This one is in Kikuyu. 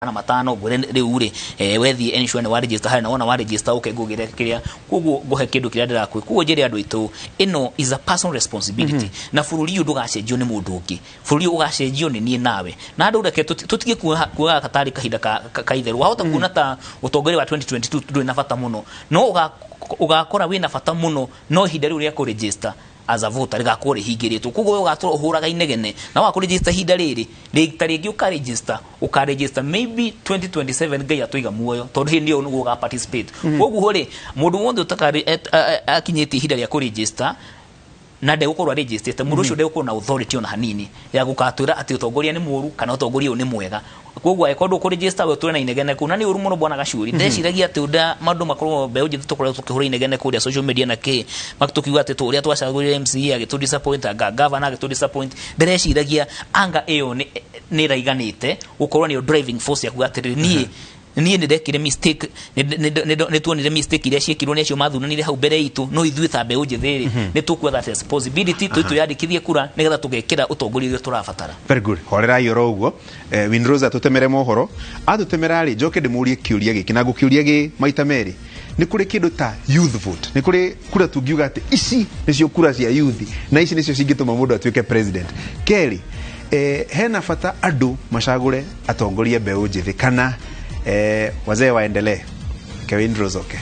500 ngwĩre rĩu rĩ, wethiĩ ensure nĩ wa register harĩa, na wona wa register ũke ngũgĩre kĩrĩa, koguo ngũhe kĩndũ kĩrĩa ndĩrakwĩ. Koguo njĩre andũ aitũ, ĩno is a personal responsibility, na bũrũri ũyũ ndũgacenjio nĩ mũndũ ũngĩ, bũrũri ũyũ ũgacenjio nĩ niĩ nawe na andũ. Reke tũtige kuoya gaka tarĩ kahinda ka itherũ. Wahota kuona ta ũtongoria wa 2022 ndũrĩ na bata mũno, no ũgakora wĩna bata mũno, no ihinda rĩu rĩa kũ-register as a voter rĩgakorwo rĩhingĩrĩtwo. Koguo we ũgatũra ũhũraga inegene na wa kũ-register ihinda rĩrĩ ta rĩngĩ ũka-register, ũka-register maybe 2027, Ngai atũiga muoyo, tondũ hĩndĩ ĩyo nĩguo ũga participate. Koguo rĩ, mũndũ wothe ũtakarĩ akinyĩtie ihinda rĩa kũ-register na ndegũkorwo arĩnjĩstĩte, mũndũ ũcio ndegũkorwo na authority ona hanini ya gũkatwĩra atĩ ũtongoria nĩ mũũru kana ũtongoria ũyũ nĩ mwega. Koguo angĩkorwo ndũkũregister, we ũtũre na inegene kũu, na nĩ ũru mũno, bwana Gacuri. Ndeciragia atĩ ũrĩa maũndũ makorwo, mbeũ njĩthĩ tũkoretwo tũkĩhũra inegene kũrĩa social media na kĩ, tũkiuga atĩ ũrĩa twacagũrire MCA agĩtũ disappoint, anga governor agĩtũ disappoint, ndĩreciragia anga ĩyo nĩ ĩraiganĩte gũkorwo nĩyo driving force ya kuga atĩrĩrĩ, niĩ nĩ ndekire mistake, nĩ tuonire mistake iria ciĩkirwo nĩ acio mathuranire hau mbere itũ, no ithuĩ ta mbeũ njĩthĩ rĩ, nĩ tũkuoya that responsibility, tũi twĩyandĩkithie kura nĩgetha tũgekĩra ũtongoria ũrĩa tũrabatara. Very good. Horerai oro ũguo. Winrose atũtemere mohoro, atũtemera rĩ, njoke ndĩmũrie kĩũria gĩkĩ na ngũkĩũria gĩ maita merĩ. Nĩ kũrĩ kĩndũ ta youth vote? Nĩ kũrĩ kura tungiuga atĩ ici nĩcio kura cia youth na ici nĩcio cingĩtũma mũndũ atuĩke president? Kerĩ, hena bata andũ macagũre atongoria mbeũ njĩthĩ kana wazee waendelee? Ke Winrose, okay.